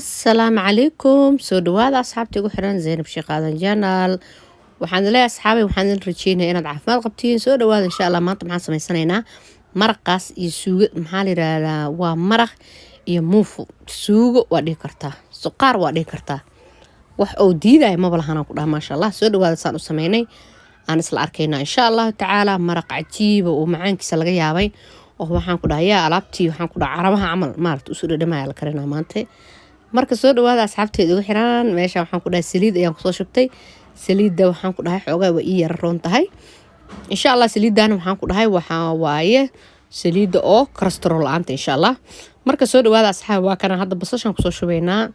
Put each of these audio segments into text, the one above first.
Asalaamu calaykum, soo dhawaada asxaabta igu xiran Zaynab Sheekh Aadan Channel. Waxaan leeyahay asxaabay, waxaan idin rajeynaya inaad caafimaad qabtiin. Soo dhawaada insha Allah. Maanta maxaan samaysanaynaa? Maraqaas iyo suugo. Maxaa la yiraahdaa? Waa maraq iyo muufo. Suugo waa dhihi kartaa, suqaar waa dhihi kartaa, wax oo diidaya maba lahanaan ku dhaha. Maasha Allah, soo dhawaada. Saan u sameynay aan isla arkaynaa insha Allahu tacaala. Maraq cajiiba oo macaankiisa laga yaabay oo waxaan ku dhaha yaa alaabtii, waxaan ku dhaha carabaha camal maarata usoo dhadhamaya la karinaa maanta. Marka soo dhawaada asxaabteeda ugu xiran. Meesha waxaan ku dhahay saliid ayaan kusoo shubtay. Saliidda waxaan ku dhahay xoogaa waa ii yara roon tahay insha Allah. Saliiddan waxaan ku dhahay waxaa waaye saliidda oo cholesterol la-aanta insha Allah. Marka soo dhawaada asxaab. Waa kana, hadda basashaan kusoo shubaynaa.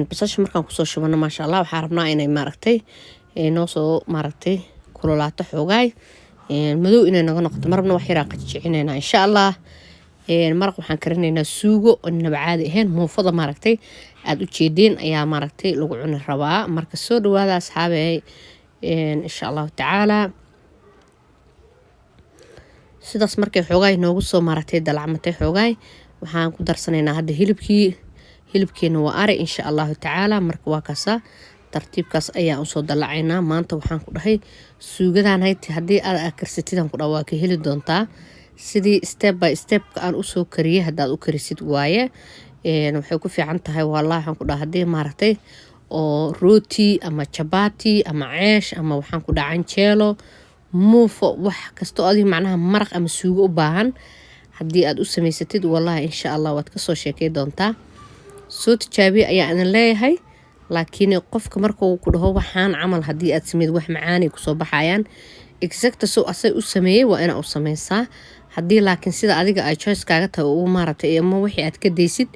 Basasha markaan kusoo shubano, maasha Allah, waxaa rabnaa inay maaragtay noo soo maaragtay kululaato xoogaay, madow inay naga noqoto marabna, wax yaraan qajijicinaynaa insha Allah. Maraq waxaan karinaynaa suugo oo naba caadi ahayn. Muufada maaragtay aada u jeedeen ayaa maaragtay lagu cuni rabaa. Marka soo dhawaada asxaabe insha Allahu tacaala. Sidaas markay xoogaay noogu soo maaragtay dalacmatay xoogaay, waxaan ku darsanaynaa hadda hilibkii. Hilibkeena waa ari insha Allahu tacaala. Marka waa kaasa, tartiibkaas ayaan usoo dalacaynaa. Maanta waxaan ku dhahay suugadan hayti haddii aad karsatidaan ku dhaha waa ka heli doontaa. Sidii step by stepka aan usoo kariyay haddaad u karisid waaye, waxay ku fiican tahay wallahi. Waxaan ku dhaha haddii maaragtay oo rooti ama jabati ama ceesh ama waxaan ku dhaha canjeelo, muufo, wax kastoo adiga macnaha maraq ama suugo u baahan haddii aad u samaysatid, wallahi insha Allah waad kasoo sheekay doontaa. Soo tijaabiye ayaa idin leeyahay. Laakiin qofka markuu ku dhaho waxaan camal haddii aad sameyd wax macaanay kusoo baxayaan, exact so asay u sameeyey waa inaa u sameysaa. Haddii laakiin sida adiga ay choice kaaga tahay uu maaragtay ama wixii aad ka daysid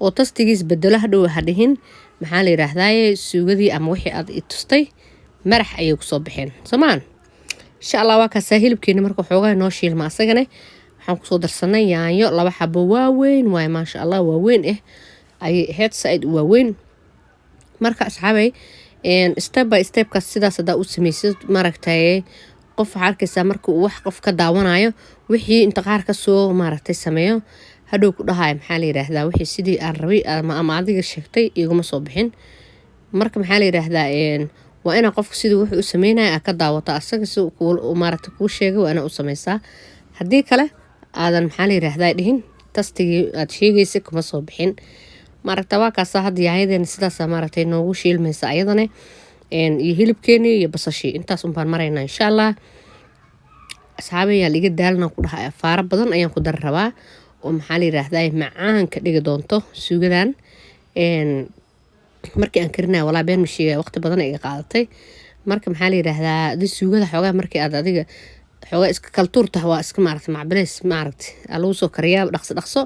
oo taste-igiis bedelo, hadhow ha dhihin maxaa la yidhaahdaaye suugadii ama wixii aad i tustay marax ayay kusoo baxeen soomaan insha Allah. Waa kaasaa hilibkeeni. Marka xoogaa noo shiilma asagane, waxaan kusoo darsanay yaanyo laba xabo waaweyn waaye, maasha Allah, waaweyn ayay ahayd, saaid u waaweyn. Marka asxaabay, step by stepkaas sidaas hadaa u samaysid maaragtay, qof waxaa arkaysaa marka uu wax qof ka daawanayo, wixii inta qaar kasoo maaragtay sameeyo, hadhow ku dhahayo maxaa la yiraahdaa wixii sidii aan rabay ama adiga sheegtay iguma soo bixin. Marka maxaa la yiraahdaa, waa inaa qofka sidii wuxuu u sameynaya aad ka daawato, asaga si maaragtay kuu sheegay waa inaa u sameysaa. Haddii kale aadan maxaa la yiraahdaa dhihin taste-igii aad sheegaysa kuma soo bixin maaragta. Waa kaasa, hadda yaanyadeena sidaasa maaragtay noogu shiilmaysa ayadane iyo hilibkeeni iyo basashii. Intaas unbaan maraynaa insha Allah. Asxaabayaal, iga daalna ku dhaha, afaaro badan ayaan ku dari rabaa oo maxaa la yiraahdaa macaan ka dhigi doonto suugadan. Markii aan karinaya, walaa been ma sheegaya, waqti badan iga qaadatay. Marka maxaa la yiraahdaa, adi suugada xoogaa markii aad adiga xoogaa iska kaltuur tahay, waa iska maaragtay macbileys maaragtay aa lagu soo kariyaa dhaqso dhaqso.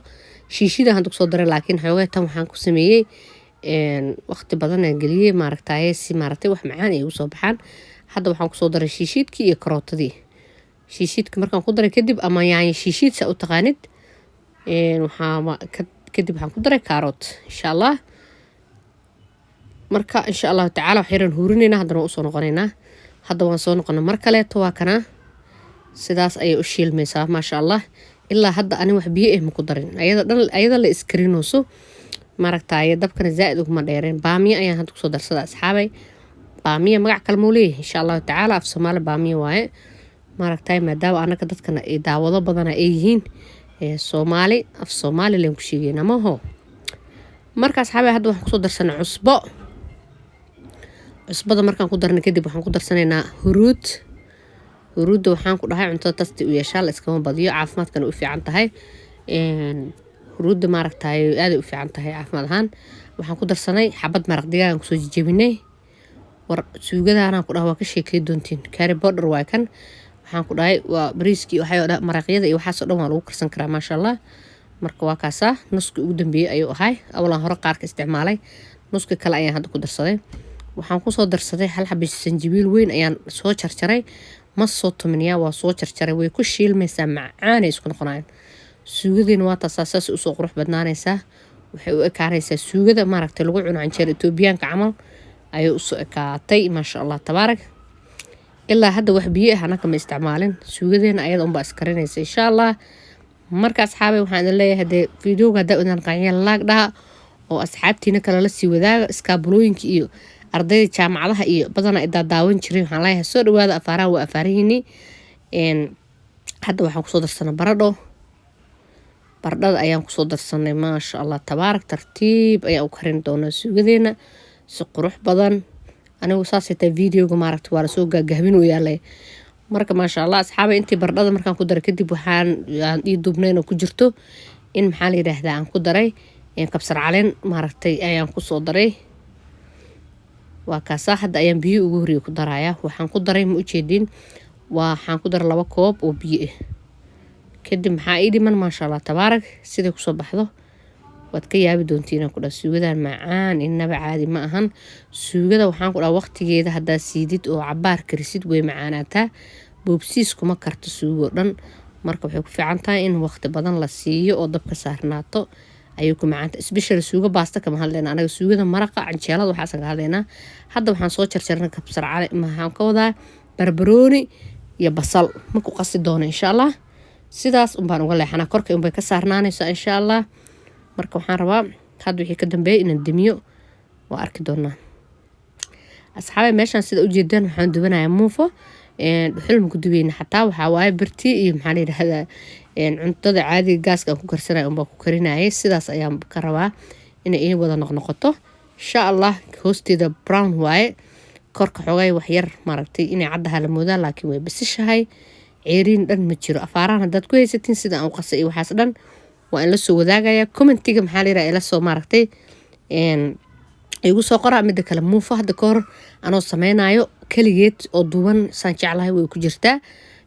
Shiishida hadda kusoo daray, laakiin xoogaa tan waxaan ku sameeyey waqti badan aan geliyey maaragtaye si maaragtay wax macaan ay ugu soo baxaan. Hadda waxaan kusoo daray shiishiidkii iyo karootadii. Shiishiidka markaan ku daray kadib, ama yaanyo shiishiid saa u taqaanid, waxaa kadib waxaan ku daray kaaroot insha Allah. Marka insha Allahu tacaala wax yaraan huurinaynaa, haddana waan usoo noqonaynaa. Hadda waan soo noqona mar kaleeto. Waa kana, sidaas ayay u shiilmaysaa maasha Allah. Ilaa hadda ani wax biyo ah ma ku darin, ayada dhan ayada la iskarinayso maaragtaye, dabkana zaa-id uguma dheereen. Baamiye ayaan hadda kusoo darsada asxaabay. Baamiye magac kale muu leeyahay insha Allahu tacaala? Af Soomaali baamiye waaye maaragtay, maadaama anaka dadkana ay daawado badana ay yihiin Soomaali, af Soomaali leen ku sheegeyna maho. Marka asxaabay, hadda waxaan kusoo darsanay cusbo. Cusbada markaan ku darnay kadib, waxaan ku darsanaynaa huruud. Huruudda waxaan ku dhahay cuntada taste u yeeshaa, la iskama badiyo, caafimaadkana u fiican tahay. Huruudda maaragtay aaday u fiican tahay caafimaad ahaan. Waxaan ku darsanay xabad maraq digaagan kusoo jejebinay. War suugadaanaan ku dhaha waa ka sheekey doontiin. Curry powder waay kan. Waxaan ku dhahay waa bariiskii, waxay oo dhan, maraqyada iyo waxaasoo dhan waa lagu karsan karaa maasha Allah. Marka waa kaasaa, nuskii ugu dambeeyey ayuu ahay. Awalan hore qaarka isticmaalay, nuski kale ayaan hadda ku darsaday. Waxaan kusoo darsaday hal xabi sanjibiil weyn ayaan soo jarjaray, ma soo tuminiyaa, waa soo jarjaray. Way ku shiilmaysaa, macaanay isku noqonayaan. Suugadiina waa taasaa, saas usoo qurux badnaanaysaa. Waxay u ekaanaysaa suugada maaragtay lagu cuno canjeera Etoobiyaanka camal ayay usoo ekaatay, maasha Allah tabaarak. Ilaa hadda wax biyo ah anaka ma isticmaalin, suugadeena ayada unbaa iskarinaysa insha Allah. Marka asxaabay, waxaan idin leeyahay dee videoga haddaa idin qanciya, like dhaha. Oo asxaabtiina kale la sii wadaaga, iskaabulooyinka iyo ardayda jaamacadaha iyo badanaa i daadaawan jiray. Waxaan leeyahay soo dhawaada, afaaraha waa afaarihiini. Hadda waxaan kusoo darsanay baradho, baradhada ayaan kusoo darsanay. Maasha Allah tabaarak, tartiib ayaan u karin doonaa suugadeena si qurux badan. Anigu saasay tahay videoga maaragta waa lasoo gaagahbin u yaalay. Marka maasha Allah asxaaba, intii baradhada markaan ku daray kadib, waxaan aan ii duubnayn oo ku jirto in maxaa la yidhaahdaa aan ku daray kabsar caleen maaragtay ayaan kusoo daray. Waa kaasaa, hadda ayaan biyo ugu horreeya ku darayaa. Waxaan ku daray, ma ujeedin, waxaan ku daray 2 koob oo biyo ah. Kadib maxaa ii dhiman? Maasha Allah tabaarak, siday kusoo baxdo waad ka yaabi doontiin ku dhaha. Suugadan macaan inaba caadi ma ahan. Suugada waxaan ku dhaha waqtigeeda haddaad siidid oo cabaar karisid way macaanaataa, boobsiis kuma karto suugo dhan. Marka waxay ku fiican tahay in waqti badan la siiyo oo dabka saarnaato ayay ku macaanta. Special suugo baasta kama hadlayna anaga, suugada maraqa, canjeelada waxaasan ka hadlaynaa. Hadda waxaan soo jarjarnay kabsar cale, maxaan ka wadaa barbarooni iyo basal. Ma ku qasi doono insha Allah, sidaas unbaan uga leexanaa, korka unbay ka saarnaanaysaa insha Allah. Marka waxaan rabaa hadda wixii ka dambeeya inaan demiyo, waa arki doonaa asxaabe. Meeshaan sida ujeedaan waxaan dubanayaa muufo. Dhuxul ma ku dubayna xataa, waxaa waaye birtii iyo maxaa la yidhaahdaa cuntada caadiga gaaska aan ku karsanaya unbaa ku karinayay. Sidaas ayaan ka rabaa inay ii wada noqnoqoto insha Allah. Hoosteeda brown waaye, korka xogay waxyar maaragtay inay caddaha la moodaa, laakiin way basishahay, ceeriin dhan ma jiro. Afaarahan haddaad ku haysatiin sida aan u qasay iyo waxaas dhan waa in la soo wadaagaya commentiga, maxaa la yidhaha, ila soo maaragtay igu soo qoraa. Mida kale, muufo hadda ka hor anoo sameynayo keligeed oo duuban saan jeclahay way ku jirtaa,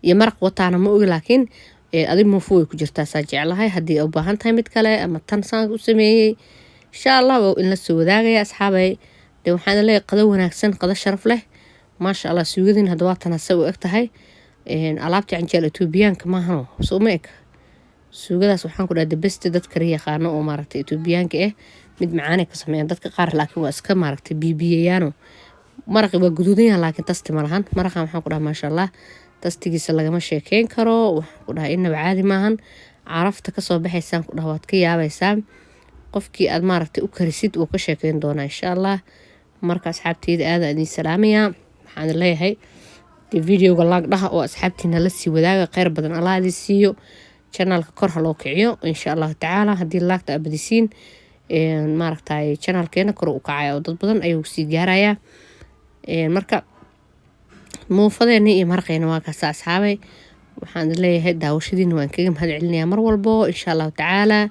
iyo maraq wataana ma ogi, laakiin adi muufo way ku jirtaa saan jeclahay. Haddii ay u baahan tahay mid kale ama tan saan u sameeyey, insha Allah waa in la soo wadaagaya asxaabay. Dee waxaan leeyahay qado wanaagsan, qado sharaf leh. Maasha Allah, suugadin hadda waa tan hase u eg tahay alaabtii canjeel Etoobiyaanka maahano, soo ma eg suugadaas? Waxaan ku dhaha the best dad kala yaqaano oo maaragtay Etoobiyaanka ah mid macaanay ka sameeyaan dadka qaar, laakiin waa iska maaragtay biibiyayaano. Maraqi waa guduudan yahan, laakiin taste ma lahan. Maraqan waxaan ku dhaha maasha Allah, tasteigiisa lagama sheekeyn karo. Waxaan ku dhaha inaba caadi maahan, carafta kasoo baxaysaan ku dhaha waad ka yaabaysaa. Qofkii aad maaragtay u karisid wuu ka sheekeyn doonaa insha Allah. Marka asxaabteyda aada idin salaamayaa, waxaan leeyahay dee videoga like dhaha oo asxaabtiina la sii wadaaga. Kheyr badan Allah idin siiyo, channelka kor ha loo kiciyo insha Allahu tacaala. Haddii liketa aad badisiin, maaragtay channelkeena kor u kacaya oo dad badan ayuu sii gaarayaa. Marka muufadeena iyo maraqeena waa kaasa asxaabay. Waxaan leeyahay daawashadiina waan kaga mahad celinayaa mar walbo. Insha Allahu tacaala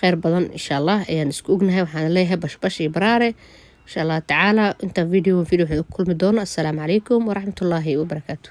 kheyr badan insha Allah ayaan isku ognahay. Waxaan leeyahay bashbash iyo baraare insha Allahu tacaala. Intaan video video waxaan ku kulmi doono, assalaamu calaykum waraxmatullaahi wabarakaatu.